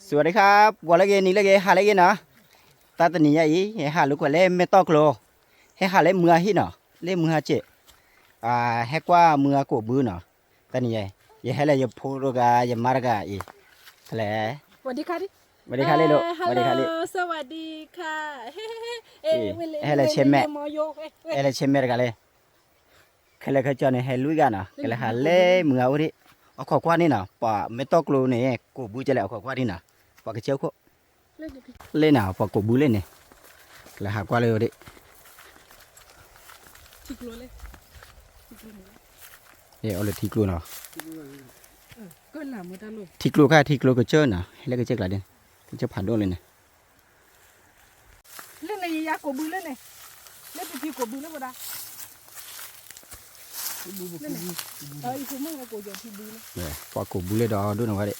สวัสดีครับ ဂီၤလၢအဂ့ၤ နံၤလၢအဂ့ၤ ဟါလၢအဂ့ၤနီၤ, တၢ်တနံၤညါအံၤ ဟဲဟးလိာ်ကွဲလၢမဲၢ်တီၢ်ကျိၤ, ဟဲဟးလၢမုၢ်ဂၤဟံၣ်နီၤ, လၢမုၢ်ဂၤစဲး, ဟဲကွၢ်မုၢ်ဂၤကိးဘုနီၤ, တၢ်နံၤညါအံၤ ယဟဲလၢယဖိတဂၤ ယမါတဂၤအံၤ, ဖဲလဲၣ်, ဝဒခါလ့လိာ် ဝဒခါလ့, ဟဲလၢဆဲမဲာ်, ဟဲလၢဆဲမဲာ်တဂၤလၢ ခဲလၢာ်ခဲဆ့န့ၣ် ဟဲလွံၢ်ဂၤနီၤ, ကလဲၤဟးလၢမုၢ်ဂၤအိၣ်ဒံး, အခိးကွၢ်န့ၣ်နီၤ, ပှၤမဲၢ်တီၢ်ကျိၤန့ၣ် ကိးဘုကလဲၣ်အခိးကွၢ်ဒံးနီၤ, ပှၤကစၢၢ်ခိၣ်, လၢနီၤ ပှၤကိးဘုလၢန့ၣ်, ကလဲၤဟးကွၢ်လၢအအိၣ်ဒံး, အအိၣ်လၢထံကျိနီၤ, ထံကျိခါ ထံကျိကစၢၢ်နီၤ, ဟဲလၢကစၢၢ်ကျါဒ်, ကစၢၢ်ဖးဒိၣ်လၢန့ၣ် လၢန့ၣ် ယယၤကိးဘုလၢန့ၣ်, လၢပဖံကိးဘုလၢဝဲဒၣ်, ပှၤကိးဘုလၢဒီးဒိၣ်န့ၣ်ဝဲဒၣ်,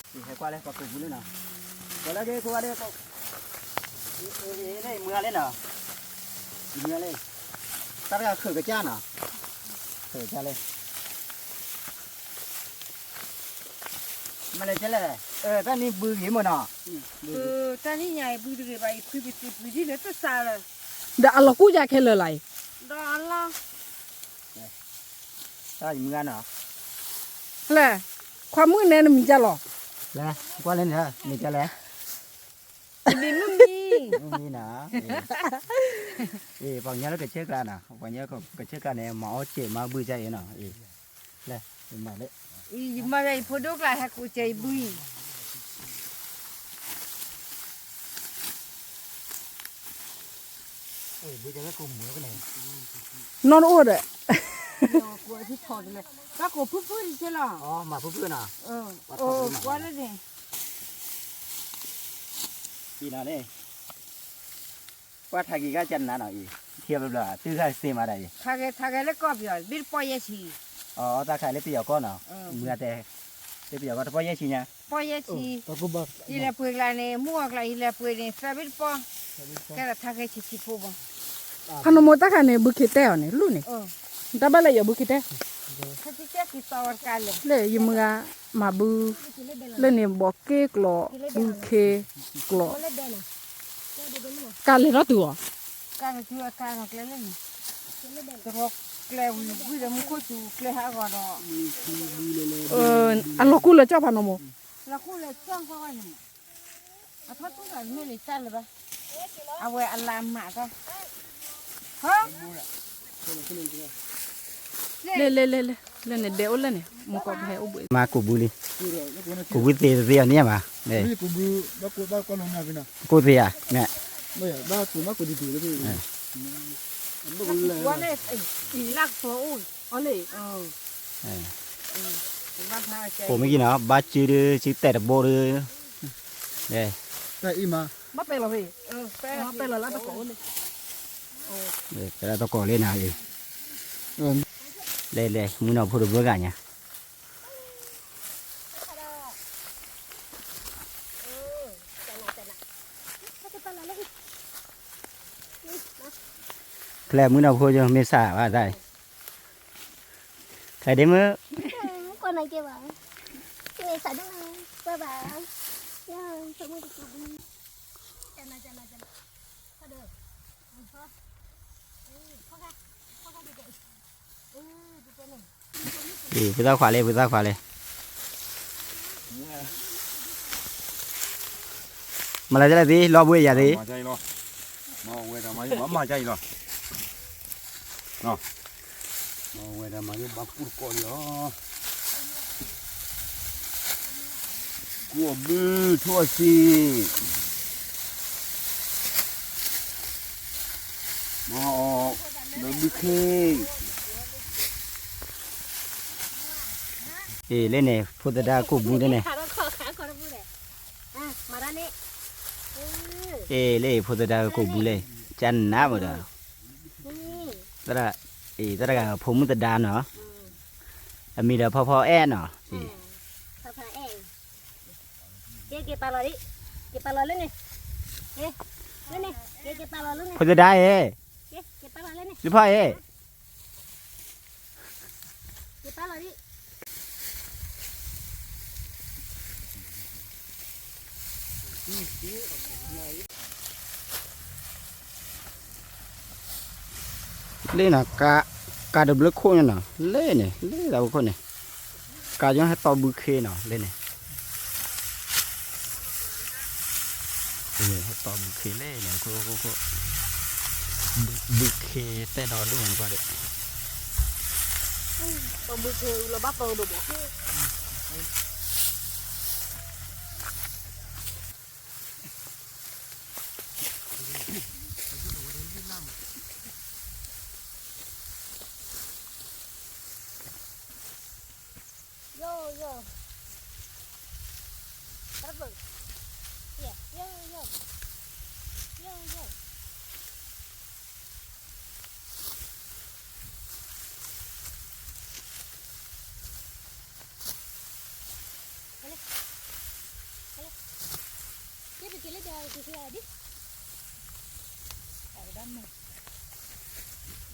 ဟဲကွၢ်လၢပှၤကိးဘုလၢနီၤ, ပှၤလၢဒ်ကိးဝဲဒၣ်, လၢမုၢ်ဂၤလၢနီၤ, မုၢ်ဂၤလၢ, တၢ်တဂၤခုးကစၢ်နီၤ, ခုးကစၢ်လၢ မ့ၢ်လဲၤကဲလဲၣ်, တၢ်နံၤဘုဂ့ၤမ့ၢ်နီၤ, တၢ်နံၤညါအံၤဘုတဂ့ၤဘၣ် ယခွံပသံပှံၤဒ်လဲၣ်တစးလၢ, ဒီးအလီၤကူၣ်ယၤခဲလၢာ်လီၤအံၤ, ဒီးအလီၤ, တၢ်ယမုၢ်ဂၤနီၤ, လဲၣ်, ခွါမုၣ်နဲနမံၤကၢ်လီၤ, လဲၣ်, ကွၢ်လၢန့ၣ် မံၤကၢ်လဲၣ်, မံၤမံၤနီၤ, ပှၤကညီလၢကဆၢကျါနီၤ, ပှၤကညီကဆၢကျါန့ၣ် မၤအီၣ်စဲးမၤဘုကါအံၤနီၤ, လဲၣ်, ယမၤလၢ, ယမၤယၤယဖိဒိၣ်ကျါဟဲကိးစဲးယဘုအံၤ နီၢ်တအိၣ်ဒီး, တၢ်ကိးဖုၣ်ဖုၣ်တကဲလီၤ, ကွၢ်လၢန့ၣ်, ကွၢ်ထးက့ၤကါကနၤနီၤအံၤ, ထံဘျီဘျီ သုဂၤစ့မးဒၣ်အံၤ, ထးကဲထးကဲလၢကီၢ်ပယီၤ ဘ့ၣ်တပီၢ်ယဲၢ်ဆံ, အတၢ်ခါလၢပယီၤကီၢ်နီၤ, မုၢ်ဂၤတဲ, လၢပယီၤကီၢ်တပီၢ်ယဲၢ်ဆံညါ, ပီၢ်ယဲၢ်ဆံ, ယလဲၤပှ့ၤကျါန့ၣ် မုၢ်ဂီၤကျါ ယလဲၤပှ့ၤန့ၣ် သၢဘ့ၣ်တပီၢ်, ကဲဒီးထးကဲဆံးဆံးဖိဘၣ်, ဖးနီၢ်မိၢ်တၢ်ခါန့ၣ် ဘုခ့တဲအီၤန့ၣ် လူၢ်န့ၣ်, တၢ်ဘၣ်လၢယီၤဘုခ့တဲ, လၢယမုၢ်ဂၤမၤဘု, လၢန့ၣ်ဘီးက့ကျိာ် ဘုခ့ကျိာ်, ကလဲၤထီၣ်တုၤအီၤ, အလီၤကူၣ်လၢကၠီၣ်ဖးနီၢ်မိၢ်, အဝဲအလါမးတၢ်, လဲၤလဲၤလဲၤလဲၤ လၢန့ၣ်ဒဲးအိၣ်လၢန့ၣ် မူကီၢ်ပဟဲအိၣ်ဘှံး, မၤကိးဘုလံ, ကိးဘုသ့တသ့အီၤန့ၣ်မး, ကိးသ့ဧါ, ကိးမ့ၢ်ကံနီၤ ဘၣ်စုဒု စုတဲာ်တဘိဒု, ဘၣ်ပဲလီၤဖဲ, ပဲလီၤလၢတကိးအိၣ်လံ, ပဲလီၤတကိးလံနီၤ, လဲၤလဲၤ မုၢ်နီၢ်ဖိတဘျီဂၤညါ ဖဲလဲၣ် မုၢ်နီၢ်ဖိယမ့ၢ်စၢ်ဘၣ်တၢ်အံၤ, ဖဲဒ့မုၣ်, ကွၢ်နၤကဲဘၣ်, မ့ၢ်စၢ်ဒိၣ်နၤ, ကွၢ်ဘၣ်, အံၤ ပသၣ်ခွါလဲၣ် ပသၣ်ခွါလဲၣ်, မၤလၢတၢ်လၢသ့ လီၤဘှံးယၤသ့, မၤဝဲဒၣ်မၤယိၣ်ဘၣ်မၤယါအံၤလီၤ, မၤဝဲဒၣ်မၤယိၣ်ဘၣ်ကူတကိးအံၤလီၤ, ကူအဘုထိၣ်အစ့ မၤအီၤ ဒီးဘုခ့, အ့ၣ် လၢန့ၣ် ဖိသဒါကိးဘုန့ၣ်, အ့ၣ် လၢဖိသဒါကိးဘုလဲၣ်, ကနၣ်မးဒီး, တၢ်, အ့ၣ် တၢ်တဂၤဖိမုၣ်သဒါနီၤ, အမံၤဒီးဖီဖီအဲၣ်နီၤ, က့ၤက့ၤပာ်လီၤဒံး, က့ၤပာ်လီၤလၢန့ၣ်, က့ၤက့ၤပာ်လီၤလၢန့ၣ်, ဖိသဒါဧၢ, က့ၤက့ၤပာ်လီၤလၢန့ၣ်, လၢဖီဧၢ, က့ၤပာ်လီၤဒံး, လ့ၣ်နီၤ, ကးတဘျုးခိၣ်ညါနီၤ, လ့ၣ်န့ၣ် လ့ၣ်သးခိၣ်န့ၣ်, ကးယီၤဟဲတီဘုခ့နီၤ, လ့ၣ်န့ၣ်, ဟဲတီဘုခ့လ့ၣ်န့ၣ်, ဘုခ့တဲဒီးဒိၣ်န့ၣ်ကွၢ်ဒီး တီဘုခ့လီၤဘၣ်တီဒိၣ်ဘီၣ် Yo, yo. Berapa? Iya, yo, yo. Yo, yo. Hello. Hello. Dia pergi lah dah ke sini tadi. Tahu dah mah.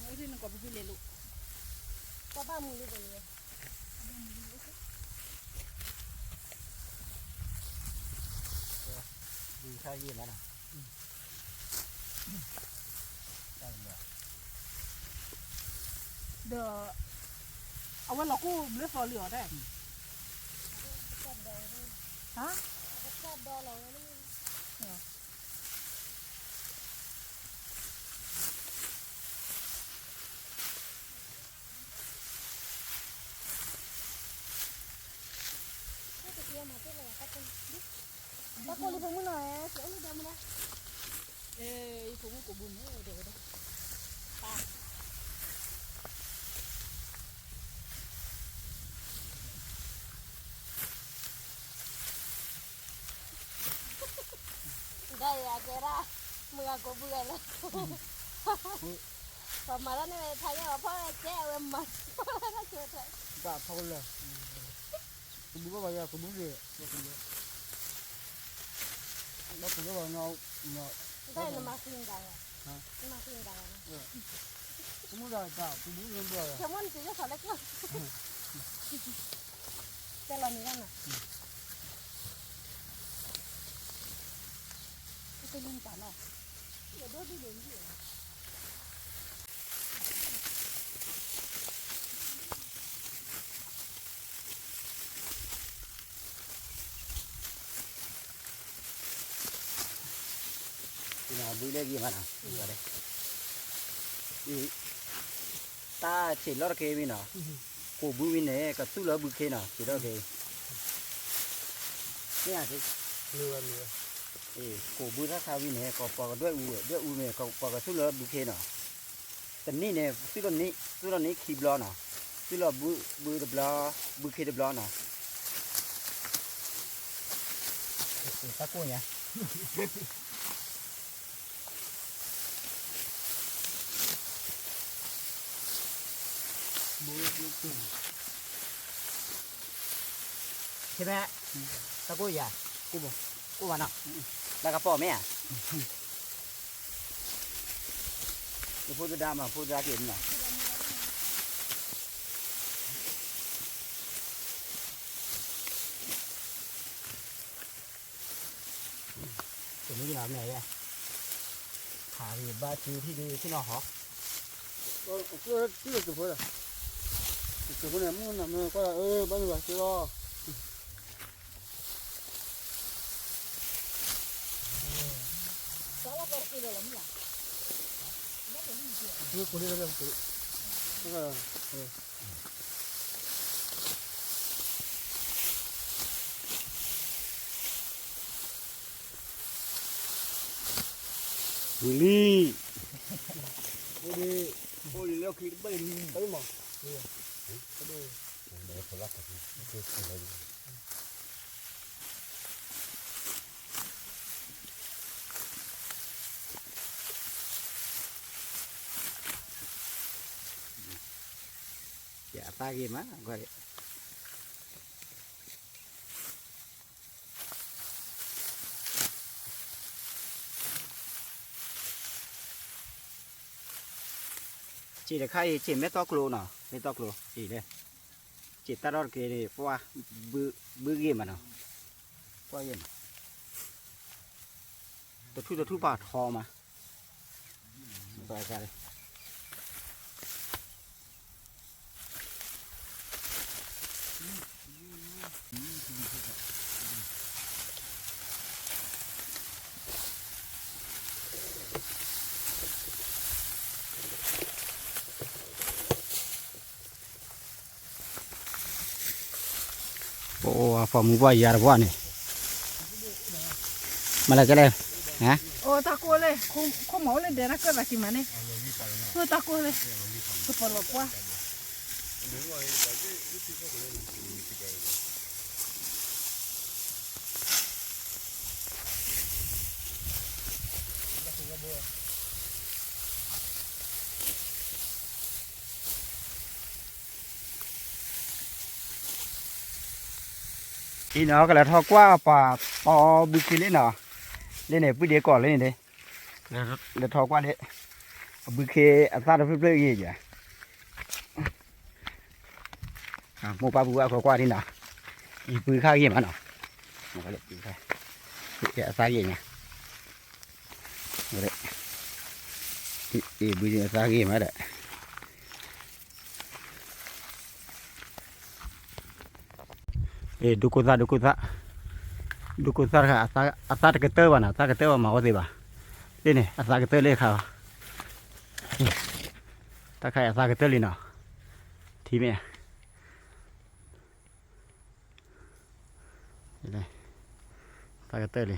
Mau itu nak kopi pilih lu. Papa mau lu boleh. Vì sao gì mà nè. ဒီး အဝဲလီၤကိၣ်ဘျၢသီလံအီၤတဲ ဟါ တၢ်ကိၢ်လံဖိမုၣ်နီၤ, အိၣ်လၢဒၢမူဒါ, ယဖိမုၣ်ကိးဘုမ့ၢ်ဒီးဝဲဒၣ်, ပၢ် ဒၣ်ယၤကဲဒၣ်, မုၢ်ဂၤကိးဘုဂၤလၢ, ပှၤမၤတၢ်န့ၣ်ဝဲထါယဲၢ်အီၤဖီၣ်ဝဲကဲဝဲမၤ, ဘၣ်ဖီၣ်လၢ, ကဘုဘၣ်ပှၤယဲၢ်ကဘုလၢ, ဘၣ်ကဘုဘၣ်, တၢ်နမၤဃံနတၢ်ဂၤ, နမၤဃံနတၢ်ဂၤ, ကမူၣ်တၢ်တၢ်ကဘုလၢဘၣ်, ကမူၣ်နတၢ်ယဲၢ်ခီလၢကျိ, တဲလီၤန့ၣ်ဒၣ်နၤ ကလံတၢ်နီၤ, ဘုလၢဂ့ၤမးနီၤ, တၢ်ဆံးလီၢ်တက့ၢ်မ့ၢ်နီၤ, ကိးဘုဝံၤန့ၣ် ကသူၣ်လၢဘုခ့နီၤ, ဆံးလီၢ်တက့ၢ်, မ့ၢ်, ကိးဘုထါခါဝံၤန့ၣ် ကပှၤကဒွဲၣ်အူ, ဒွဲၣ်အူမ့ၢ် ပှၤကသူၣ်လၢဘုခ့နီၤ, တနံၣ်န့ၣ် သူၣ်လီၤနံၣ်, သူၣ်လီၤနံၣ်ခံဘျီနီၤ, သူၣ်လီၤဘု, ဘုတဘျီ, ဘုခ့တဘျီနီၤ, တၢ်ကိၢ်ညါ ဆ့မဲ, တၢ်ကိၢ်ယၤ, ကိၢ်ဘၣ်နီၤ, လၢကပီၢ်မ့ၢ်ဧါ, ယဖိသဒါမး ဖိသဒါက့ၤနီၤ တမ့ၢ်နီၤမ့ၢ်ယဲ, ခးက့ၤဘၣ်စုထံၣ်ဒုးထံၣ်နီၤဟီ, ကၠိဖိလီၤ, ကၠိဖိန့ၣ် မုၢ်နၤမ့ၢ်ကွၢ်လၢ အၢ ဘၣ်မ့ၢ်ဘၣ်ကၠိလီၤ, ကၠိလီၤမ့ၢ်လီၤ, ကၠိလီၤ, ဝံၤလံ, အိၣ်လံ, အိၣ်လံလၢခံတဘ့ၣ်လံ, တဘ့ၣ်မး, တဘ့ၣ်, ယအသးဂ့ၤမး, ကွၢ်, စံးတခါအံၤ စံးမ့ၢ်တီကျိနီၤ, မ့ၢ်တီကျိ, စံးလၢ, စံးတၢ်ထီၣ်တက့ၢ်န့ၣ် ပှၤ, ဘုဂ့ၤမးနီၤ, ပှၤဂ့ၤမး, တထူၣ်တထူၣ်ပာ်ထီမး, ပအိၣ်အဖီမူပှၢ်ယၤတပှၢ်န့ၣ်, မၤလဲၣ်ကလဲၣ်, အိၣ်တၢ်ကိၢ်လၢ, ခိၣ်မီၤအိၣ်လၢဒဲတၢ်ကၢၣ်သးက့ၤမးန့ၣ်, အိၣ်တၢ်ကိၢ်လၢ, ကပီၤလီၤပှၢ် အံၤနီၤ ကလဲၤထီၣ်ကွၢ်ပှၤတီဘုခ့လံနီၤ, လၢန့ၣ် ပုၢ်ဒ့ကီၢ်လၢန့ၣ်, လဲၤထီၣ်ကွၢ်လၢ, အဘုခ့အသၣ်တဖျၢၣ်ဖျၢၣ်အံၤယၤ, မိၢ်ပၢ်ပုၢ်ဝဲၢ်အခိးကွၢ်ဒ်နီၤ, အံၤဘုခါဂ့ၤမးနီၤ, အသၣ်ဂ့ၤညါ, အံၤဘုအသၣ်ဂ့ၤမးဒီး ဒိကိၢ်သၣ် ဒိကိၢ်သၣ်, ဒိကိၢ်သၣ်တခါ အသၣ်တကတၢၢ်ဘၣ်နီၤ, အသၣ်ကတၢၢ်ဘၣ်မၤအီၣ်သ့ဘၣ်, လၢန့ၣ် အသၣ်ကတၢၢ်လၢခါ, တၢ်ခါအသၣ်ကတၢၢ်လံနီၤ, ထံမ့ၢ် သၣ်ကတၢၢ်လံ,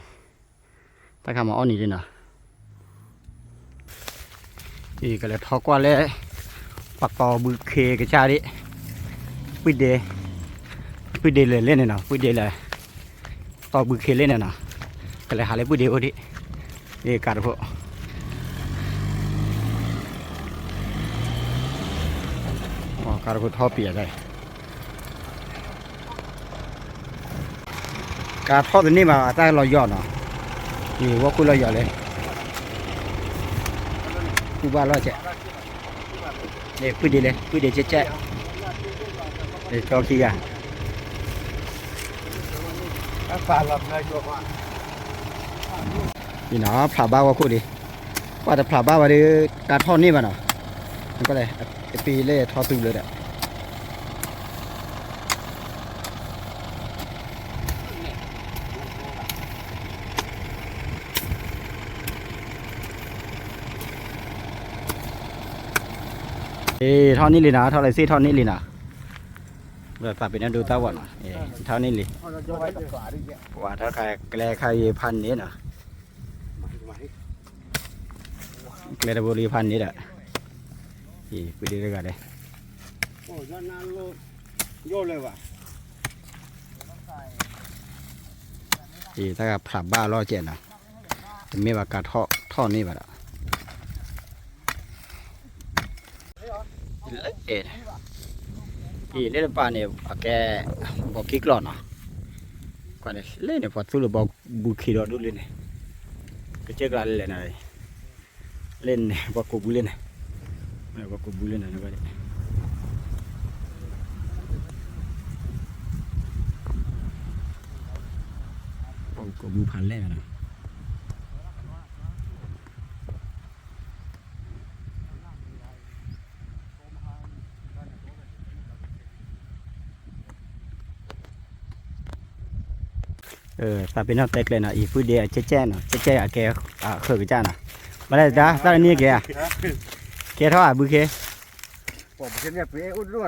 တၢ်ခါမၤအီၣ်နံၤလံနီၤ, အံၤကလဲၤထီၣ်ကွၢ်လၢ ပှၤတီဘုခ့ကစၢ်ဒၣ်, ပုၢ်ဒ့, ပုၢ်ဒ့လၢာ်လၢန့ၣ်နီၤ, ပုၢ်ဒ့လၢာ်, တီဘုခ့လၢန့ၣ်နီၤ, ကလဲၤဟးလၢပုၢ်ဒ့အိၣ်ဒၣ်, အံၤကးတခိၣ် ကးတခိၣ်ထီၣ်ပံၤအီၤ ကးထီၣ်တန့ၢ်ဘၣ် တၢ်လီၤယီၤနီၤ, အံၤဝီခိၣ်လီၤယီၤလၢ ကူဘၣ်လီၢ်ကဲး, ပုၢ်ဒ့လဲၣ် ပုၢ်ဒ့ကဲကဲ, ကၠီခံဂၤ, အံၤနီၤ ဖျးဘၣ်ဝီခိၣ်ဒံး, ကွၢ်တဖျးဘၣ်ဝဲဒီး ကးထီၣ်န့ၢ်ဘၣ်နီၤ, ကွၢ်လဲၣ်, တပ့ၤလၢထီၣ်သူလၢဒီး အ့ ထီၣ်န့ၢ်လံနီၤ, ထီၣ်လၢစ့ၢ်ထီၣ်န့ၢ်လံနီၤ, သးပ့ၤနီၣ်ဒိတၢ်ဝဲနီၤ, ထီၣ်န့ၢ်လံ, ပှၤထီၣ်ခါကျဲခါယံၤဖးန့ၣ်နီၤ, ကျဲတဘိလံဖးန့ၣ်ဒီး, အံၤ ပုၢ်ဒ့တဂၤဒီး အံၤ တၢ်ဂၤဖျးဘၣ်လီၤကဲးနီၤ, တမ့ၢ်ဘၣ်ကးထီၣ်ထီၣ်န့ၢ်ဘၣ်ဒီး အံၤ လၢတပၤန့ၣ် အကဲ ဘီက့ကျီၢ်နီၤ, ကွၢ်န့ၣ် လၢန့ၣ် ပှၤသူလၢဘီဘုခ့ဒီးဒိၣ်လၢန့ၣ်, ကစၢၢ်ကျါလၢလဲၣ်နီၤ, လၢန့ၣ် ပှၤကိးဘုလၢန့ၣ်, ပှၤကိးဘုလၢန့ၣ်, ပှၤကိးဘုဖးလဲၢ်နီၤ. သးပ့ၤနီၣ်တဲကျဲနီၤ, အံၤ ပုၢ်ဒ့အကဲကဲနီၤ, ကဲကဲအကဲ အဃၢၤကစၢ်နီၤ, မၤလဲၣ်တၢ် တၢ်တနံၤကဲဧါ, ကဲထီၣ်ဧါ ဘုခ့, တၢ်နံၤအပှ့ၤတဂ့ၤ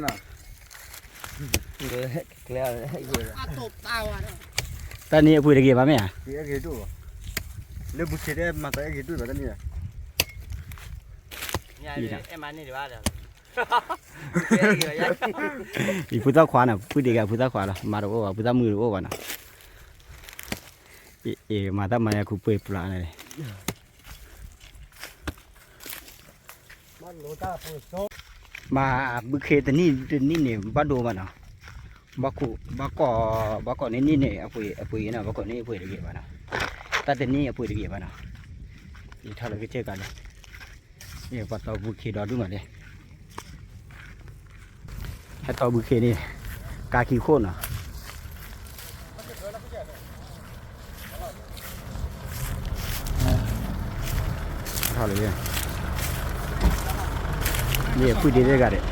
ဘၣ်မ့ၢ်ဧါ, လၢဘုခ့ဒဲးမၤတၢ်အဲၣ်ဂ့ၤဒိၣ်ဘၣ်တၢ်နံၤ, အံၤ ဖုသၣ်ခွါနီၤ, ပုၢ်ဒ့ဂၤဖုသၣ်ခွါလီၤ, မၤတအိၣ်ဘၣ်, ဖုသၣ်မုၣ်တအိၣ်ဘၣ်နီၤ, အံၤ မၤတၢ်မၤယၤခူပှ့ၤပျၢ်န့ၣ် မၤဘုခ့တနံၣ်တနံၣ်န့ၣ် ဘၣ်ဒိဘၣ်နီၤ, ဘၣ်ကိး, ဘၣ်ကိးန့ၢ်နံၣ်န့ၣ် အပှ့ၤ, အပှ့ၤနီၤ, ဘၣ်ကိးန့ၢ်အပှ့ၤတဂ့ၤဘၣ်နီၤ, တၢ်တနံၣ်အပှ့ၤတဂ့ၤဘၣ်နီၤ, ယထီၣ်လၢကစၢၢ်ကးလံ, ပှၤတီဘုခ့ဒီဒူၣ်မးလံ, ဟဲတီဘုခ့န့ၣ် ကးခံခိၣ်နီၤ. ထီၣ်လၢယဲ, ယဲၢ်ဖုၣ်ဒ့တဂၤဒဲး,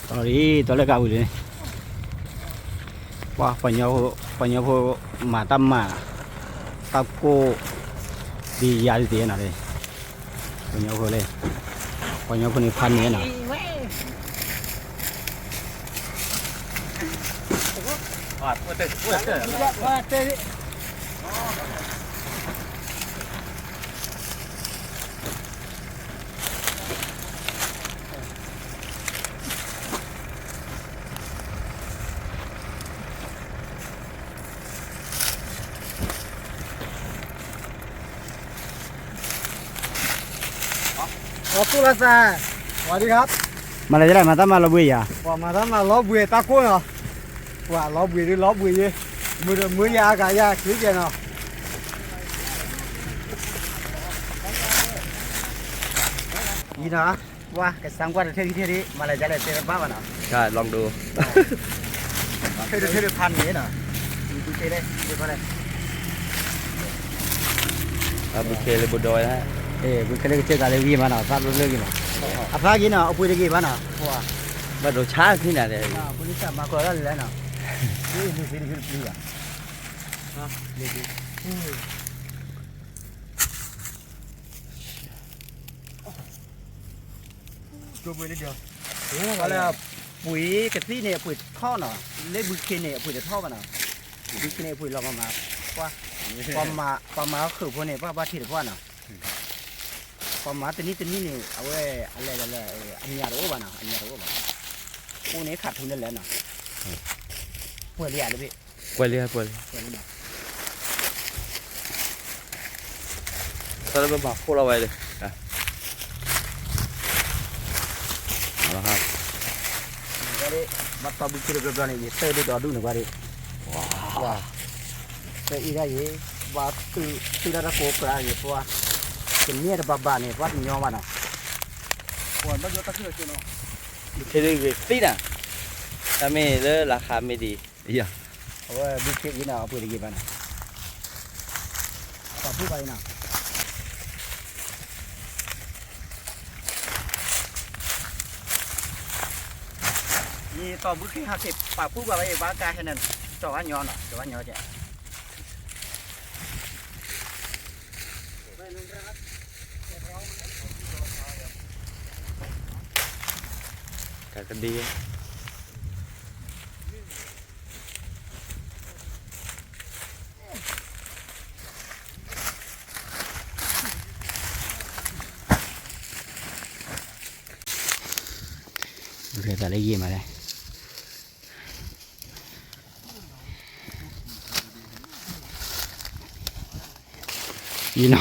တီၤလံ တီၤလၢကးဝံၤလံန့ၣ်, ပှၤ ပှၤညီဖိ ပှၤညီဖိမၤတၢ်မၤ, တၢ်ကိၢ်, ဒ်ယၤဒ်တ့ၢ်နီၤ, ပှၤညီဖိလၢ, ပှၤညီဖိန့ၣ်ဖးန့ၢ်နီၤ. အီၣ်သူၣ်လၢသး, ဝၤဒံခါ, မၤလၢယလဲၣ် မၤတၢ်မၤလီၤဘှံးယၤ, ပှၤမၤတၢ်မၤလီၤဘှံးတၢ်ကိၢ်နီၤ, ပှၤလီၤဘှံးဒုးလီၤဘှံးယဲ, မုၢ်ဒီးမုၢ်ယၤအါဂၤယၤချ့ကဲနီၤ, အံၤနီၤ, ပှၤကစၢ်ကွၢ်တထဲခံထဲဒံး မၤလၢယလဲၣ်တဲတဘၣ်ဘၣ်နီၤ, လီၤဒိ ထဲတထဲတဖးန့ၣ်နီၤ, ဘုခဲလၢ, ဘုခဲလၢဘိဒိဝဲ, ဘုခဲလၢကစၢ်သးလၢဂ့ၤမးနီၤ သးလၢလၢဂ့ၤနီၤ, အဖျါဂ့ၤနီၤ အပှ့ၤတဂ့ၤဘၣ်နီၤ, ဘၣ်ဒိဆါဖံနၤလဲၣ်, ပလံၤစၢ်မၤကီၤလၢလဲၣ်နီၤ, လံၤဖံတဖံတဖံဘၣ် ပှၤလၢ, ပှ့ၤကသံၣ်န့ၣ် အပှ့ၤထီၣ်နီၤ, လၢဘုခ့န့ၣ် အပှ့ၤတထီၣ်ဘၣ်နီၤ, ဘုခ့န့ၣ် အပှ့ၤလီၤမၤမၤ, ပှၤ, ပှၤမၤဃုာ်ဖိန့ၣ် ပှၤဘၣ်ထံးတဖၣ်နီၤ, ပှၤမၤတနံၣ်တနံၣ်န့ၣ် အဝဲအလဲၤလဲၤ အညၣ်တအိၣ်ဘၣ်နီၤ, အညၣ်တအိၣ်ဘၣ်, အိၣ်န့ၣ်ခးထူန့ၣ်လဲၣ်နီၤ, ပှဲၤလံဧါလၢဘ့ၣ်, ပှဲၤလံ, ပှဲၤလံ တၢ်လၢပဘၣ်ဖှိၣ်လီၤဝဲဒီး, ဘၣ်တီၢ်ဘုခ့တဘျီဘျီန့ၣ် ယတဲဒုၣ်ဒီဒူၣ်န့ၣ်ကွၢ်ဒံး, တအံၤဒၣ်ယဲ, ဘၣ်သုးဒၣ်တၢ်ကိးကျါယဲပှၤ, ကန့ၢ်တဘၣ်ဘၣ်န့ၣ် ပှၤတညီဘၣ်နီၤ, ဘုခ့ဂ့ၤသံနၤ, တၢ်မ့ၢ်လၢလၤခးမ့ၢ်ဒ်အံၤ, အဝဲဘုခ့အံၤနီၤ အပှ့ၤတဂ့ၤဘၣ်နီၤ, ပာ်ဖှိၣ်ဘၣ်အံၤနီၤ ယတီၢ်ဘုခ့ဟးက့ၤပာ်ဖှိၣ်ဘၣ်ဝဲ ယဘၣ်ကါဟဲန့ၣ်, ကၠီၤဝါညီနီၤ ကၠီၤဝါညီကဲ, တၢ်ကဒံ တၢ်လၢယံာ်မးလဲၣ်, ယံာ်နီၤ,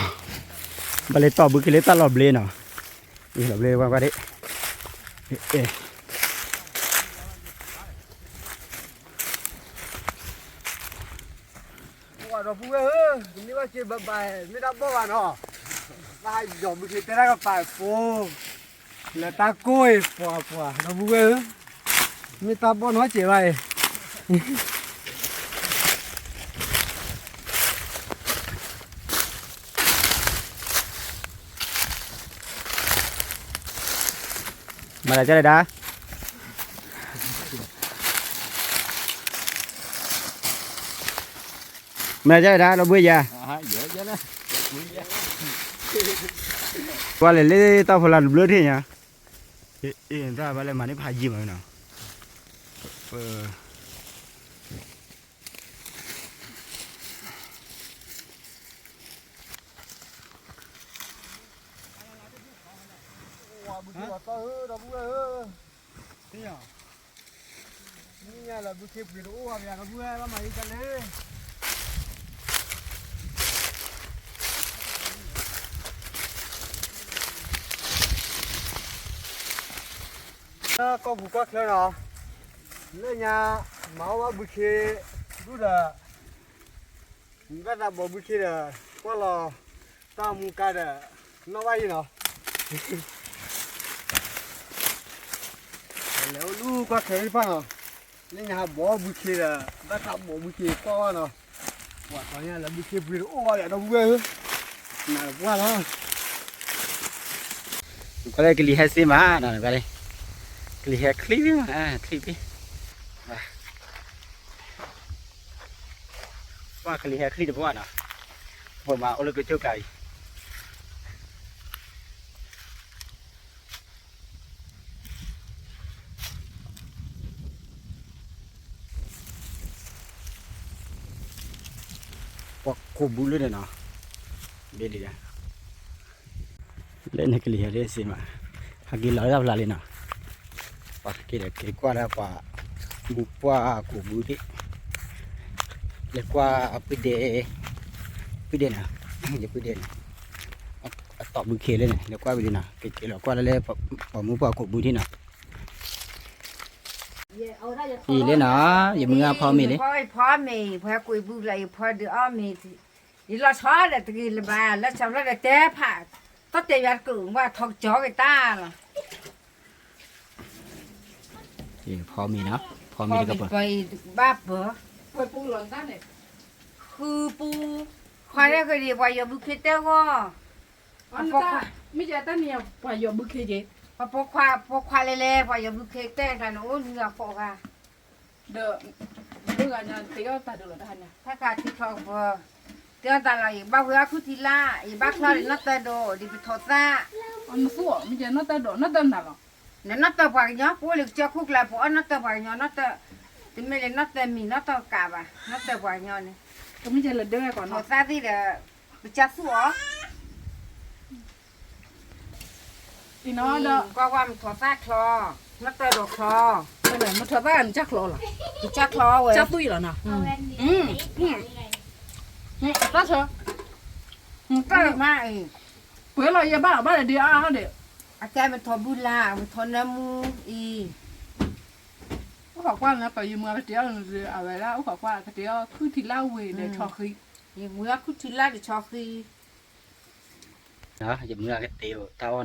ဘၣ်လဲၤတီၢ်ဘုခ့လၢတၢ်လီၤဘျ့နီၤ, လီၤဘျ့ကွၢ်ကွၢ်ဒံး, ပှၤဒီပုၢ်ဝဲၢ်ဧၢ, ကန့ၢ်ဘၣ်က့ၤဘၣ်ဘၣ် မ့ၢ်တၢ်ဘီၣ်ဘၣ်နီၤ, ဘၣ်ယီၤဘုခ့တဲတၢ်ကပာ်ဖိ, လၢတၢ်ကိၢ်အံၤ ပှၤပှၤဒီပုၢ်ဝဲၢ်ဧၢ, မ့ၢ်တၢ်ဘီၣ်နီတစဲးဘၣ်အံၤ မၤတၢ်ကလဲၣ်ဒၣ်, မၤတၢ်ကလဲၣ်ဒၣ် ဒီပုၢ်ဝဲၢ်ယၤ, ကွၢ်လဲၤလၢတၢ်ဖီလာ်တဘျုးထံၣ်ညါ, အ့ၣ် တၢ်ဘၣ်လဲၤမၤန့ၢ်ဖးယံာ်မးနီၤ, ပှၤဘုခ့လီၤတီၢ်ဧၢ ဒီပုၢ်ဝဲၢ်ဧၢ, နံၣ်ညါလၢဘုခ့ပှ့ၤတအိၣ်ဘၣ်မ့ၢ်ဒီပုၢ်ဝဲၢ် ဘၣ်မၤယံာ်တၢ်လၢ လၢကီၢ်ပူၤကီၢ်ချၢနီၤ, လၢညါ မၤအီၣ်ဘၣ်ဘုခ့ ဒူၣ်ဒီး ဘၣ်သးဘီဘုခ့ဒီး ကွၢ်လီၤ တၢ်မူကါဒီး နီၣ်ဘၣ်ယံၤနီၤ, လဲၤအိၣ်လူၤကွၢ်ချၢသ့ၣ်တဖၣ်နီၤ, လၢညါဟးဘီဘုခ့ဒီး ဘၣ်တၢ်ဘီဘုခ့ကွၢ်ဝဲနီၤ, ပှၤတီၤညါလၢဘုခ့ပှ့ၤတအိၣ်ဘၣ်ဒီး ဒီပုၢ်ဝဲၢ်ဧၢ, နးတပှၢ်လီၤ. နကွၢ်လၢကလံၤဟဲစ့မးနီၤ, နကွၢ်လၢ ကလံၤဟဲချံၣ်ဖံမး, ချံၣ်ဖံ, ပှၤကလံၤဟဲချံၣ်တပှၢ်နီၤ, ပမၤအိၣ်လၢကစၢၢ်ကျါအံၤ ပှၤကိးဘုလၢန့ၣ်နီၤ, ဘ့လံ, လၢန့ၣ်ကလံၤဟဲဒ်စ့မး, ဟဲက့ၤလီၤလၢတၢ်ဖျါလံနီၤ, ပှၤက့ၤဒီးက့ၤကွၢ်လၢပှၤ ဘုပှၢ်ကိးဘုသ့ၣ်, လဲၤကွၢ်ပုၢ်ဒဲး, ပုၢ်ဒဲးနီၤ, ယပုၢ်ဒဲးန့ၣ်, အတီၢ်ဘုခ့လၢန့ၣ် လဲၤကွၢ်ဝံၤလံနီၤ, က့ၤက့ၤလီၤကွၢ်လၢလၢ ပှၤမူပှၢ်ကိးဘုထံၣ်နီၤ. အံၤလၢနီၤ, ယမုၢ်ဂၢ်ဖီမ့ၤလံ, ဖီမ့ၤ, ဖီကွံာ်ဘုလၢယဖီဒုးအီၣ်မ့ၤ, ယလီၤဆီဒီးတဂ့ၤလၢၤဘၣ်, လၢဆီဖျိဒီးတဲဖး, တၢ်တဲယၤတကၢၢ်ဝဲထီကစီၤက့ၤတၢ်လီၤ. ဖီမ့ၤနီၤ, ဖီမ့ၤတကပၤ, ဘၣ်ပၢၤ, ဃုပူ, ခွါရဲၣ်ဃ့ဒံး ပှၤယီၤဘုခ့တဲဂီၢ်, မ့ၢ်ယတၢ်န့ၣ် ပှၤယီၤဘုခ့က့ၤ, ပှၤဖိခွါလဲၤလဲၤ ပှၤယီၤဘုခ့တဲကျါန့ၣ် အိၣ်နွံဂၤဃိးဂၤ ဒီး ဒိၣ်ဂၤညါတ့အီၣ်တၢ်ဒိၣ်လီၤတဟါညါ, တၢ်ခါထံချီကပၤ, တ့အီၣ်တၢ်လီၤ ယဘၣ်ဝံအီၣ်ခူၣ်ထံလၢ် ယဘၣ်ချီဒံးနီၢ်တၢၢ်ဒိၣ် ဒ်ပထီၣ်သၣ်, မ့ၢ်ယနီၢ်တၢၢ်ဒိၣ် နီၢ်တၢၢ်မနုၤလီၤ, နနီၢ်တၢၢ်ပှၤကညီ ပအိၣ်လၢကစၢၢ်ခိၣ်ကျါ ပအီၣ်နီၢ်တၢၢ်ပှၤကညီ နီၢ်တၢၢ်, တမ့ၢ်လၢနီၢ်တၢၢ်မံၤ နီၢ်တၢၢ်ကးဘၣ် နီၢ်တၢၢ်ပှၤကညီန့ၣ်, ထီၣ်သၣ်သ့ၣ်ဒီး ပကစၢ်သူၣ်အီၤ အံၤနီၤဒီး ကွၢ်ကွၢ် မထီၣ်သၣ်ချီ, နီၢ်တၢၢ်ဒိၣ်ချီ, မထီၣ်သၣ်န့ၣ်ကစၢ်ချီလီၤ, ကစၢ်ချီဝဲ, ကစၢ်သွံၣ်လီၤနီၤ, အတၢ်ဆၢ, တၢ်မၤအံၤ, ပှဲၤလီၤယဲဘၣ်လီၤဘၣ်ဒီးဒ်အါဒီး, အကဲမထီၣ်ဘုလါ မထီၣ်နၢမူအံၤ, အိၣ်ခိးကွၢ်လၢပယမုၢ်ကတဲအီၤ, အဝဲဒၣ်အိၣ်ခိးကွၢ်ကတဲအီၤ ခူၣ်ထံလၢ်ဝ့ၤဒီးဆီဃံ, ယမုၢ်ခူၣ်ထံလၢ်ဒီးဆီဃံ ယမုၢ်ဂၤကတ့တၢ်အီၣ်န့ၣ်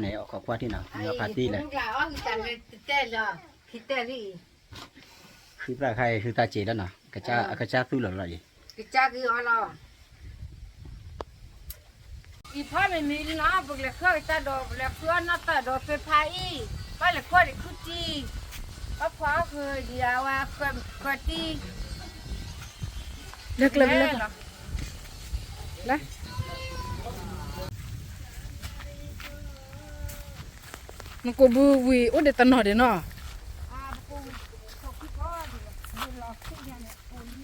အိၣ်ခိးကွၢ်ထံၣ်နီၤ, မုၢ်ဂၤဖါတံၢ်လဲၣ်, ဃုသၣ်ခါအံၤ ဃုသၣ်စ့လီၤနီၤ, အကစၢ်သူၣ်လီၤလီၤအံၤ, ကစၢ်က့ၤအီၤလီၤ, အံၤဖီမ့ၤမံၤလံနီၤ, ပကလဲၤဃုအီၣ်ကစၢ်ဒိး ပလဲၤဃုအီၣ်နီၢ်တၢၢ်ဒိးသ့ၣ်ဖးအံၤ, ဘၣ်လဲၤဃုအီၣ်ဒံးခူၣ်ထံ, ဘၣ်ဖီအီၣ်ဃုာ်ဒံးအဝဲဃုာ်တံၢ် လၢကျဲလၢ နကိးဘုဝံၤအိၣ်ဒံးတနီၤဒံးနီ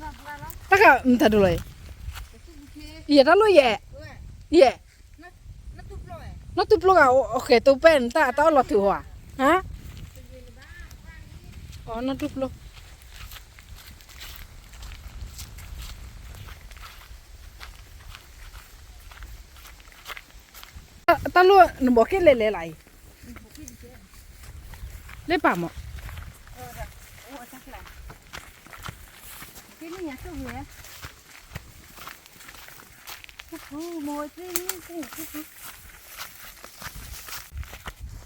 ၤ, တၢ်ကမတၤဒိၣ်လီၤ, ယဲတၢ်လိၣ်ယဲ, ယဲ, နီၢ်တူၢ်ပျိဂၤ အဃဲၤတိပဲၢ်နတၢ်အတၢ်အီၣ်လီၤထုးဟီဧါ, နီၢ်တူၢ်ပျိ တၢ်လိၣ်နဘီက့ၣ်လဲၤလဲၤလၢအံၤ, လၢပာ်မး,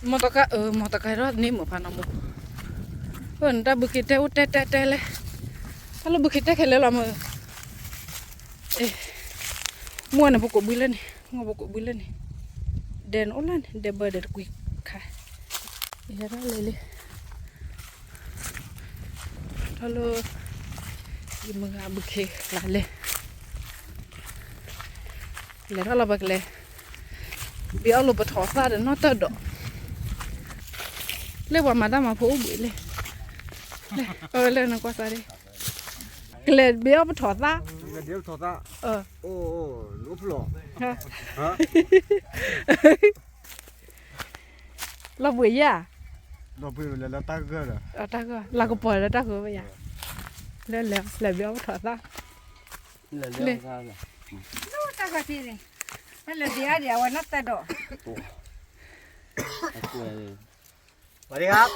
မီၢ်တကါအၢ မီၢ်တကါထီၣ်န့ၢ်မုာ်ဖးနီၢ်မူ, အၢ နတၢ်ဘုခ့တဲအိၣ်တဲတဲတဲလဲၣ်, တၢ်လိၣ်ဘုခ့တဲခဲလၢာ်လီၤမး, မုၢ်ဝါန့ၣ် ပကိးဘုလၢန့ၣ် မုၢ်ဝါပကိးဘုလၢန့ၣ်, ဒဲနအိၣ်လၢန့ၣ် ဒဲဘၢဒဲတကွံခါ, ယဲဒၣ်လဲၤလံ ထီၣ်လၢ ယမုၢ်ဂၤဘုခ့ကျါလဲၣ်, လဲၤထီၣ်လီၤပကလဲၤ, ဘ့အီၣ်လိာ်ပထီၣ်သၣ်ဒီးနီၢ်တၢၢ်ဒီး, လၢပှၤမၤတၢ်မၤဖိအိၣ်ဘှံးလဲၣ်, အၢ လၢနကွၢ်သးဒ်, ကလဲၤဘ့အီၣ်ပထီၣ်သၣ်, လီၤဘှံးယဲၢ်, တၢ်ဂၢၢ်, လၢလဲၤလဲၤဘ့အီၣ်ပထီၣ်သၣ်, လၢ တၢ်ဂၢၢ်ထံန့ၣ်, တၢ်လဲၤဘ့အီၣ်ဒံးအဝဲနီၢ်တၢၢ်ဒီး สวัสดีครับ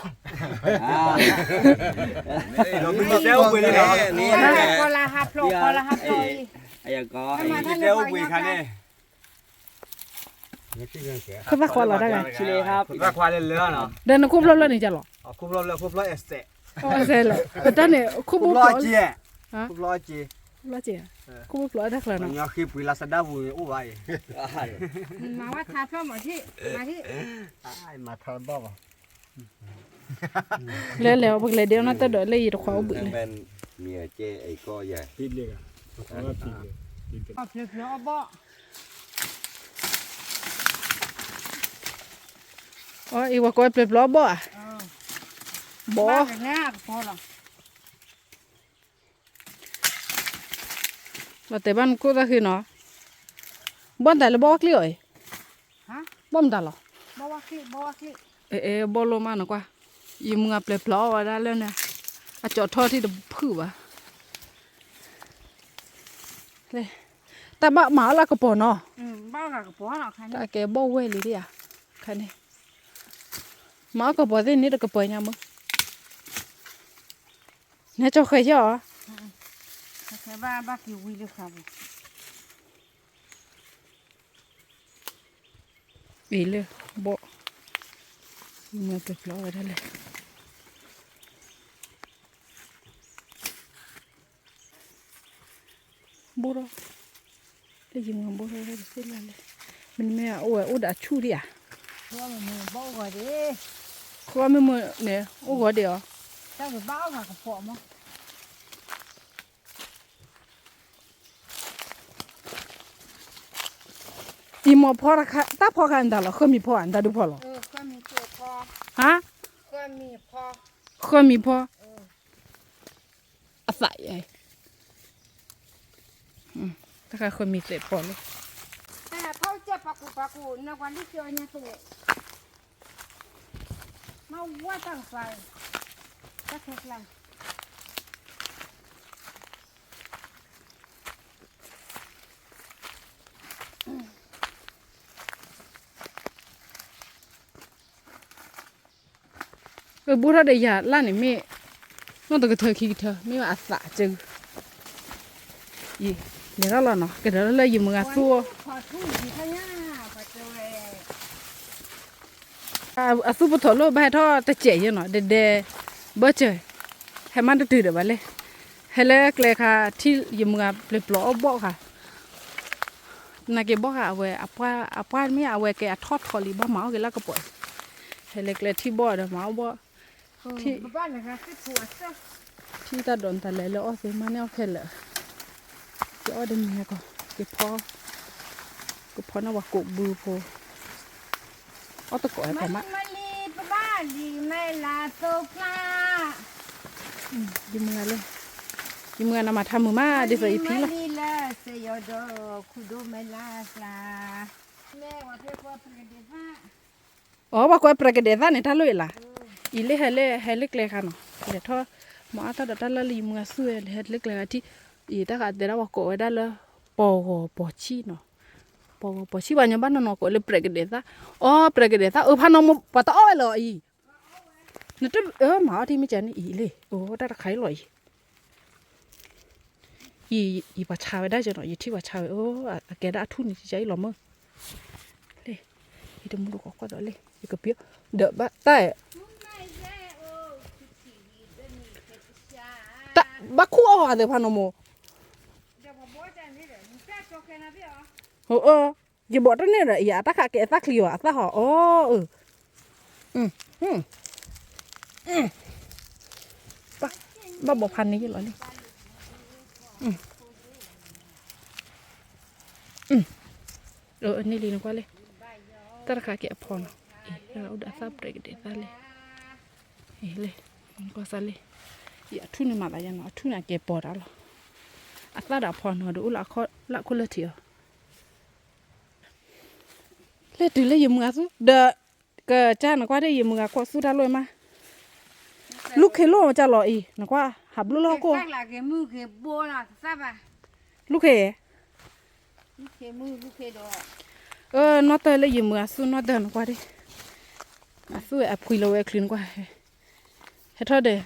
တဲအိၣ်ဘှံးလံနီၤ ဖီလာ်ဟးဖျိး ဖီလာ်ဟးဖျိးအံၤ တဲအိၣ်ဘှံးခါန့ၣ် ခိၣ်သၣ်ခွါလီၤတၢ်ဂၤ ခိၣ်သၣ်ခွါလၢလၢနီၤ ဒီးနခိၣ်ဖျိးလၢန့ၣ်ကလီၤ ခိၣ်ဖျိးလၢ ခိၣ်ဖျိး estate အီၣ်စဲလီၤ ပတၢ်န့ၣ် ခိၣ်ဘိဖျိး, ခိၣ်ဘိဖျိး, ခိၣ်ဘိဖျိးတၢ်ချၢနီၤ, ပှၤညီဃ့ပှ့ၤလၢစဒါပူၤန့ၣ်အိၣ်ဘၣ်အံၤ, မၤထါဘၣ်, လဲၤလဲၤ ပကလဲၤဒ့အီၣ်နီၢ်တၢ်ဒီး လၢယတခွါအိၣ်ဘှံးလဲၣ်, အီ အံၤ ပှၤကိးဝဲပျဲၢ်ပျီအီၣ်ဘီၣ်ဧါ, ဘီၣ် လီၤတဲာ်ဘၣ်နကိၣ်သၣ်ဃ့နီၤ, ဘီၣ်မတၤလၢဘီၣ်ဝဲကျံၣ်အီၤအံၤ, ဘီၣ်မတၤလီၤ, အဲ အဲ ဘီၣ်လိၣ်မးနကွၢ်, ယမုၢ်ဂၤပျဲၢ်ပျီအီၣ်ဝဲဒၣ်လၢန့ၣ်, အကၠီထီၣ်ထံတဖုၣ်ဘၣ် တၢ်ဘၣ်မၤအီၣ်လၢကပီၤနီၤ, တၢ်ကဲဘီၣ်ဝဲလံဒ်ဧါ, ခါန့ၣ်, မၤအီၣ်ကပီၤသ့ၣ်န့ၣ်တကပၤညါမ့ၢ်, နကၠီဃဲၤယီၤ, အံၤလၢဘီၣ်, မၤပျဲၢ်ပျီဝဲဒၣ်လဲၣ် ဘိၣ်ထီၣ်, လၢယမၤဘိၣ်ထီၣ်ဝဲဒၣ်တသ့လၢ်လဲၣ်, မ့တမ့ၢ်အိၣ်ဝဲအိၣ်ဒီးအဆူၣ်ဒံးဧါ, ဃိမ့ၢ်မ့ၢ်န့ၣ် အိၣ်ဂီၤဒံးအီၤ, အံၤမ့ၢ်ဖီတခါ တၢ်ဖီခါ နတၢ်လီၤ ဃၢမံၤဖီဧါ နတၢ်ဒုးဖီလီၤ, ဟါ, ဃၢမံၤဖီ, အသးယဲ, တၢ်ဃၢမံၤသဲးဖီလီၤ, မၤဝဲတၢ်ကပၤ, တၢ်ခဲကျါ ပဘိၣ်ထီၣ်ဒီးယၤလၢ်န့ၣ်မ့ၢ်, နီၢ်တကထၢခံကထၢ မ့ၢ်ဘၣ်အသးကၢ, အံၤ, လဲၤထီၣ်လီၤနီၤ ကဒီးလၢယမုၢ်ဂၤသူၣ်အီၤ, အသူၣ်ပထီၣ်လၢဘၣ်ဟဲထီၣ်တစဲးယဲနီၤ ဒဲဒဲ, ဘၢစၢၤ, ဟဲမးတတုၤဒီးဘၣ်လဲၣ်, ဟဲလၢကျဲခါ ထံၣ်ယမုၢ်ဂၤပျဲၢ်ပျီအီၣ်ဘီၣ်ခါ နာ်က့ၤဘီၣ်ဃာ်အဝဲ, အပှၢ်မ့ၢ်အဝဲကဲအထီၣ်ထီလံ ဘၣ်မၤအီၣ်က့ၤလၢကပီၤအံၤ, ဟဲလၢကျဲထံၣ်ဘီၣ်ဒီးမၤအီၣ်ဘီၣ်, ထံၣ်တၢ်ဒိးနတၢ်လဲၤလၢအီၣ်သ့မးန့ၣ်အီၣ်ခဲလၢာ်, ယအီၣ်တမံၤဟဲကီး, ကဖီ, ကဖီန့ၢ်ပှၤကိးဘုဖိ, အီၣ်တကိးဟဲကီးမး, ယမုၢ်ဂၤလၢ, ယမုၢ်ဂၤနမၤထါမုာ်မး ဒ်သိးယဖံလီၤ အီ ပှၤကွဲးပြဲးကဒဲးသၣ်န့ၣ် တၢ်လိၣ်အံၤလၢ်, အံၤလၢဟဲလၢ, ဟဲလၢကျဲခါနီၤ, လဲၤထီၣ်, မၤအီၣ်တၢ်ဒီးတၢ်လၢလၢယမုၢ်ဂၤသူၣ်ဝဲ လဲၤဟဲလၢကျဲခါထံၣ်, အံၤတၢ်ဃးတဲဒၣ်ပှၤကိးဝဲဒၣ်လၢ, ပီၢ်ဂီၤပီၢ်ဆံၣ်နီၤ, ပီၢ်ဂီၤပီၢ်ဆံၣ် ပှၤညီဘၣ်နီၢ်နီၢ်ကိးလၢပြဲးကဒဲးသၣ်, အီ ပြဲးကဒဲးသၣ် အၢ ဖးနီၢ်မိၢ် ပှၤတအီၣ်ဝဲလၢအံၤ, နတ, မၤအီၣ်ထံမ့ၢ်ကန့ၣ်အံၤလံ, အိ တၢ်တခါအံၤလီၤအံၤ ယပှၤဆါဝဲဒၣ်ကနီၤ ယထံၣ်ပှၤဆါဝဲ အကဲဒၣ်အထူၣ်န့ၣ် ယအံၤလီၤမၢ်, လၢ, ယတမူတကိးကီၢ်ဒီးလၢ ယကပျီ, ဒီးဘၣ်တၢ်, ဘၣ်ခူၣ်အီၣ်ဂၤသ့ၣ်ဖးနီၢ်မိၢ်, ယဘီၣ်တၢ်န့ၣ်ဒီး ယအတၢ်ခးကဲအသၣ်ချံအီၤ အသၣ်ဟီၣ်အီၣ်, ဘၣ်ဘီဖးန့ၢ်ယလီၤလံ, န့ၢ်လံနကွၢ်လံ, တၢ်တခါကဲအဖီနီၤ, အိၣ်ဒီးအသၣ်ပြဲးကဒဲးသၣ်လံ, လံ, ကွၢ်စၢ်လံ, ယအထူၣ်န့ၣ်မၤသးယဲနီၤ အထူၣ်န့ၣ်အကဲပီၤတၢ်လီၤ, အသၣ်ဒီးအဖီနီၤဒီးအိၣ်လၢအခိၣ်လၢအခိၣ်လၢထံးအီၤ လၢတုၤလၢယမုၢ်ဂၤသူၣ် ဒီး, ကစၢ်နကွၢ်ဒ်ယမုၢ်ဂၤခိၣ်သူၣ်တၢ်လိၣ်မး, လူၢ်ခ့လိၣ်မးကၢ်လီၤအံၤ နကွၢ် ဟးဘျုးလၢဟီၣ်ခိၣ်, လူၢ်ခ့, အၢ နီၢ်တၢၢ်လၢယမုၢ်ဂၤသူၣ် နီၢ်တၢၢ်နကွၢ်ဒ်, အသူၣ်ဝဲအဖှံလီၤဝဲအချုးနကွၢ်, ဟဲထီၣ်ဒီး,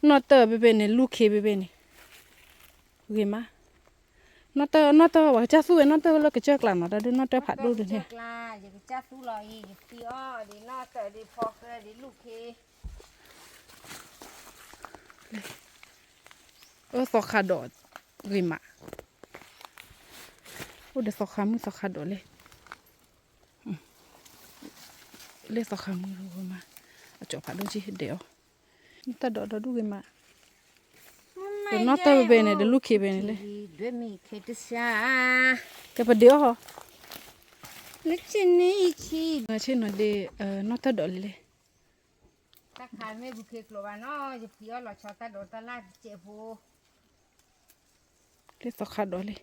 နီၢ်တၢၢ်ဘ့ၣ်ဘ့ၣ်န့ၣ် လူၢ်ခ့ဘ့ၣ်ဘ့ၣ်န့ၣ်, ဂ့ၤမး နီၢ်တၢၢ် နီၢ်တၢၢ် ပှၤကစၢ်သူၣ်ဝဲ နီၢ်တၢၢ်လၢကစၢၢ်ကျါနီၤ တၢ်ဒုးနီၢ်တၢၢ်ဖးဒိၣ်ဒုးန့ၣ်, ယကစၢ်သူၣ်လီၤအံၤ ယဖံအီၣ်ဒ်နီၢ်တၢၢ်ဒ်ဖီဃဲဒ်လူၢ်ခ့, လၢ အၢ သီခါဒီးဂ့ၤမး, အိၣ်ဒီးသီခါမုၣ်သီခါဒီးလၢ လၢသီခါမုၣ်ဂ့ၤမး, အကၠီဖးဒိၣ်က့ၤဒဲးအီၤ, မုၣ်တၢ်ဒိးဒီဒူၣ်ဂ့ၤမး, ဒီးနီၢ်တၢ်ဘဲဘဲန့ၣ် ဒီးလူၢ်ခ့ဘဲန့ၣ်လၢ ကပဒုးအီၣ်ဟီ, လၢဆ့ၣ်နီၤဒ့ နီၢ်တၢ်ဒိးလံလဲၣ်, တၢ်ခါမ့ၢ်ဘူးခ့ကျိးဘၣ်နီၤ ယဖံးအီၣ်လီၤဆီတၢ်ဒိးတၢ်လၢ်တစဲးဖိ လၢသီခါဒိးလံ,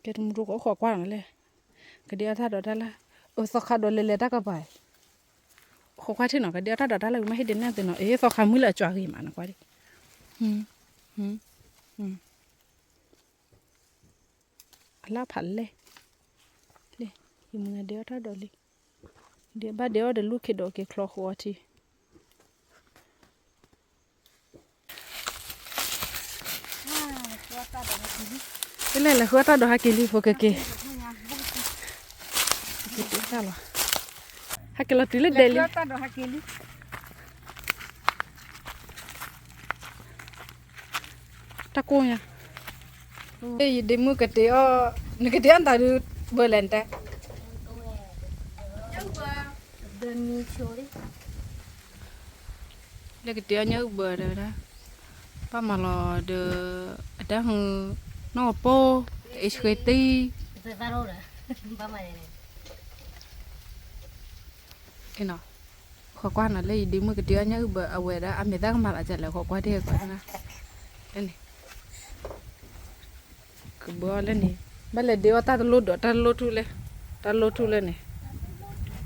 ကဲတမူတကိးအိၣ်ဃီကွၢ်နီၤလဲၣ်, ကဒုးအီၣ်တၢ်ဒိးတၢ်လၢ်, အိၣ်သီခါဒိးလဲၤလဲၤတၢ်ကပၤ, ဃီကွၢ်ထံၣ်နီၤ ကဒုးအီၣ်တၢ်ဒိးတၢ်လၢ်ဝံၤမးဟ့ၣ်ဒုးနဲၣ်သုနီၤ အ့ သီခါမုၣ်လၢအကၠီဂ့ၤမးနီၤကွၢ်ဒံး, အလၢ်ဖးလဲၢ်, လၢ ယမုၢ်နၤဒုးအီၣ်တၢ်ဒိးလံ, ဒုးဘၣ်ဒုးအီၣ်ဒီးလူၢ်ခ့ဒီးက့ၤချီဃီအီထံ လဲၣ်လဲၣ် ဃုအီၣ်တၢ်ဒိးဟဲက့ၤလံ ဖိကက့ၤ, က့ၤတၢ်လီၤ, ဟဲက့ၤလီၤတုၤလၢဒဲးလံ, တၢ်ကိၢ်ညါ, ယဒ့မုၣ်ကတဲအီၤ, နကတဲအီၤတၢ်ဒုးဘၢလဲၣ်နတဲ လၢကတဲအီၤညၣ်အုၣ်ဘၢတဲဝဲဒၣ်, ဘၣ်မၤလီၤဒီး အတၢ်ဟူ, နီၢ်ကပိၢ်, အ့ၣ်ဆှ့တံၢ်, ဃီကွၢ်နီၤလၢယဒ့မုၣ်ကတဲအီၤညၣ်အုၣ်ဘၢအဝဲဒၣ် အမဲာ်သၣ်ကမၤသးဒ်လဲၣ် ဃီကွၢ်တ့ၢ်ကွၢ်န့ၣ် ကဘၢအီၤလၢန့ၣ်, ဘၣ်လဲၤဒ့အီၤတၢ်တလိၣ်ဒီး တၢ်တလိၣ်ထူၣ်လဲၣ်, တၢ်တလိၣ်ထူၣ်လၢန့ၣ်,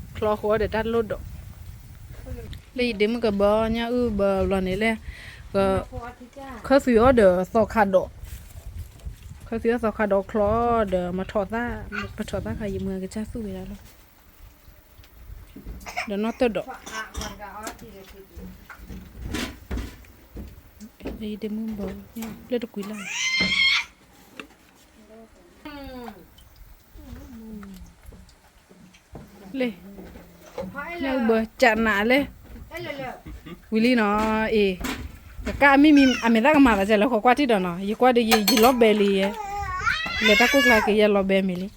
ချီဃီဒီးတၢ်တလိၣ်ဒီး, လၢယဒ့မုၣ်ကဘၢအီၤညၣ်အုၣ်ဘၢဘျီန့ၣ်လဲၣ်, ခၢၣ်သုးအီၤဒီးသီခါဒီး, ခၢၣ်သုးအီၤသီခါဒီးချီဒီးမထီၣ်သၣ်, ပထီၣ်သၣ်ခါယမုၢ်ကစၢ်သူၣ်ဝဲဒၣ်လီၤ ဒီးနီၢ်တၢ်ဒိး, ဒ့မုၣ်ဘၢ, လၢတကွံလၢ်, လၢ, လၢဘၢကနးလဲၣ်, ဝံၤလံနီၤ, အ့ၣ်, ကကါအမံၤမံၤ အမဲာ်သၣ်ကမၤသးဒ်လဲၣ် ဃီကွၢ်ထံၣ်ဒီးနီၤ, ယကွၢ်ဒီးယလီၤဘဲလံယဲ, လဲၤတၢ်ကိၢ်ကျါက့ၤယလီၤဘဲမ့ၢ်လံ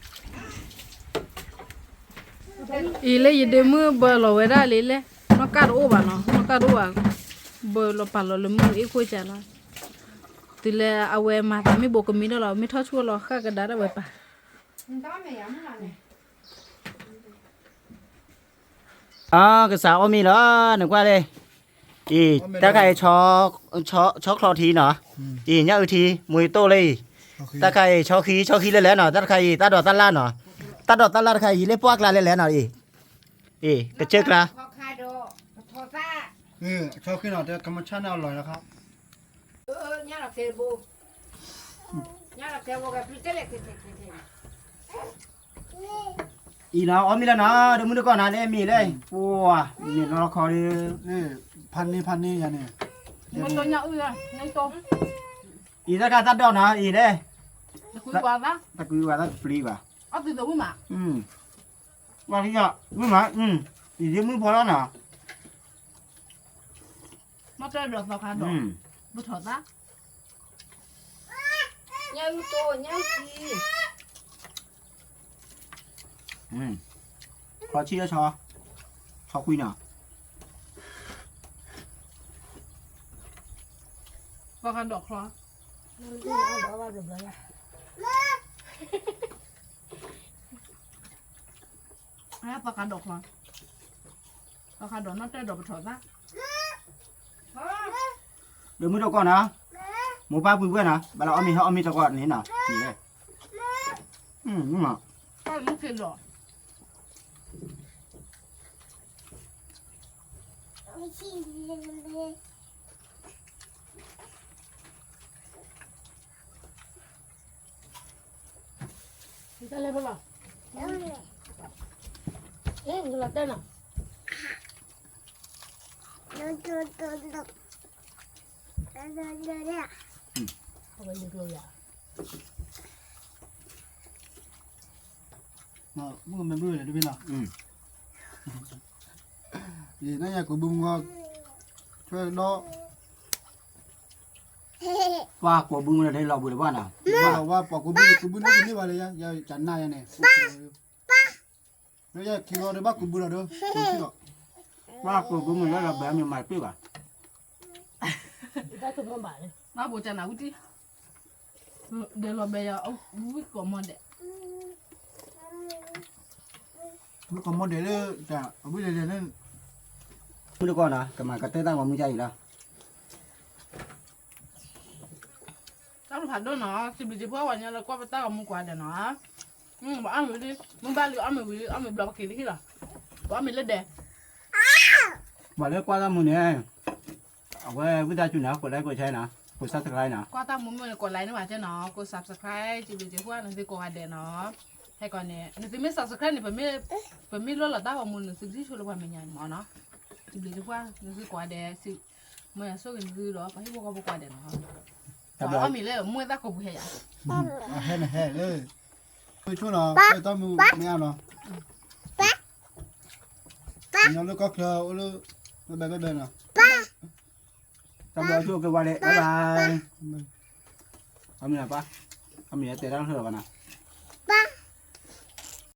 အံၤလၢယဒ့မုၣ်ဘၢလီၤဝဲဒၣ်လံလဲၣ်, နီၢ်ကၢ်တအိၣ်ဘၣ်နီၤ, နီၢ်ကၢ်တအိၣ်ဘၣ်, ဘၢလီၤပာ်လီၤလၢမုၢ်အ့ၣ်ခိၣ်ကၢ်လီၤ, တုၤလၢအဝဲမၤသးမ့ၢ်ဘိးကမံၤဒီးလီၤ မ့ၢ်ထီၣ်ဆူၣ်လီၤ ဃၣ်ကဒါဒၣ်ဝဲပၢ် အကစၢ်အီၣ်မ့ၤလီၤ နကွၢ်လၢ, အံၤ တၢ်ခါအံၤ ဆီချီထံနီၤ, အံၤ ညၣ်အုၣ်ထံ မူတိၢ်လၢအံၤ, တၢ်ခါအံၤ ဆီဃံ ဆီဃံလၢလဲၣ်နီၤ, တၢ်တခါအံၤ တၢ်ဒိးတၢ်လၢ်နီၤ, တၢ်ဒိးတၢ်လၢ်တခါအံၤ လၢပှၢ်ကျါလၢလဲၣ်နီၤ, အံၤ, အံၤ ကစၢၢ်ကျါ အံၤနီၤ အီၣ်မ့ၤလၢနီၤ ဒီးမုၢ်တကီၢ်နၤလၢမ့ၤလၢ ပှၤ မ့ၤလီၤခီဒီး ဖးန့ၢ်ဖးန့ၢ်ယၤန့ၣ် အံၤတၢ်ခါတၢ်ဒိးနီၤ အံၤလဲၣ် တကွံဝဲသၣ်တပျံၤဘၣ် ဝဲယၤ ဝံၤမး အံၤ ယမုၢ်ဖီလီၤနီၤ မ့ၢ်တဲဒီးသီခါဒီး ပထီၣ်သၣ် ညၣ်အုၣ်တိၢ် ညၣ်အုၣ်ထံ ခီဆံၣ်လၢဆီ ဆီကွံနီၤ ပှၤကဒီးချီ ပှၤကဒီးချီ ပှၤကဒီးနီၢ်တဲဒီးပထီၣ်သၣ် ဒီးမုၢ်တကီၢ်နီၤ မိၢ်ပၢ်ပှံၤဝဲနီၤ ဘၣ်လီၤအီၣ်မ့ၤဟဲအီၣ်မ့ၤတကီၢ်န့ၣ်နီၤ မုၢ်မး တၢ်မုၢ်က့ၤဒီး တၢ်လဲၤဖဲဘၣ် အ့ လီၤတဲနီၤ အဝဲလူၤကျိၤယၤ မုၢ်မ့ၢ်ဘုလဲၣ်တဘ့ၣ်နီၤ ယနၢ်ယၤကွံာ်ဘုမုၢ်ဂီၤ ထွဲဒီး ပှၤကိးဘုမုၢ်လၢဒဲလီၤဘှံးတဘၣ်နီၤ, ဝဲပှၤကိးဘုန့ၣ် ကိးဘုန့ၣ်ကန့ၢ်ဘၣ်လၢယၤ ယကနၣ်ယၤန့ၣ်, လၢယခံဂီၤဒီးဘၣ်ကိးဘုလီၤဒီး, ပှၤကိးဘုမုၢ်လၢလီၤဘှံးအမ့ၢ်မၤတပ့ၢ်ဘၣ်, ဘၣ်ဘိကနၣ်ဝံတံၢ်, ဒဲလီၤဘှံးယၤ, ဝံကိးမီဒဲး, ဝံကိးမီဒဲးလၢ, ဝံလဲၤလဲၤလၢ, မုၢ်တကီၢ်နီၤ ကမၤကတၢၢ်တၢ်ဂီၤမူကါအံၤလီၤ. တၢ်ဘျုးဖးဒိၣ်နီၤ, စံးဘျုးစံးဖှိၣ်ပှၤကညီလၢကွၢ်ပတၢ်ဂီၤမူကိးဂၤဒဲးနီၤ, ပအီၣ်မ့ၤဝံၤလံ, မုၢ်ဘၣ်လံအီၣ်မ့ၤဝံၤလံ, အီၣ်မ့ၤဘျီပက့ၤလၢဟံၣ်လီၤ, ပအီၣ်မ့ၤလၢဒဲး, ပှၤလၢကွၢ်တၢ်မူန့ၣ်, အဝဲဝံသးစူၤနီၤ ကိးlikeကိးshareနီၤ, ကိးsubscribeနီၤ, ကွၢ်တၢ်မူမ့ၢ်ကိးlikeန့ၢ်ဘၣ်ကဲနီၤ, ကိးsubscribe စံးဘျုးစံးဖှိၣ်နသုကိးဂၤဒဲးနီၤ, ဟဲကီးန့ၣ် နသုမ့ၢ်subscribeန့ၣ်, ပမ့ၢ်လိၣ်လီၤတၢ်ဂီၤမူန့ၣ် နသုကထံၣ်ဆိလၢပှၤမဲာ်ညါန့ၣ်မ့ၢ်နီၤ, စံးဘျုးစံးဖှိၣ်နသုကိးဂၤဒဲး, မ့ၢ်ဆိၣ်ဂ့ၤနသုဒီးပှၤဟံၣ်ဖိဃီဖိကိးဂၤဒဲးနီၤ, ပှၤအီၣ်မ့ၤလၢမူဝဲသၣ်ခိးပူၤဟဲယၤ, အဟဲနဟဲလၢ, ဆိနီၤ ပတၢ်မူမ့ၢ်အါနီၤ, ညီလၢကီၢ်ချၢအိၣ်လၢ, ဘဲဘဲဘဲနီၤ, တၢ်ဘျုးဆိက့ၤဝါဒဲး bye bye, အမ့ၢ်ပၢ်, အမ့ၢ်တဲတၢ်လၢလီၤဘၣ်နီၤ.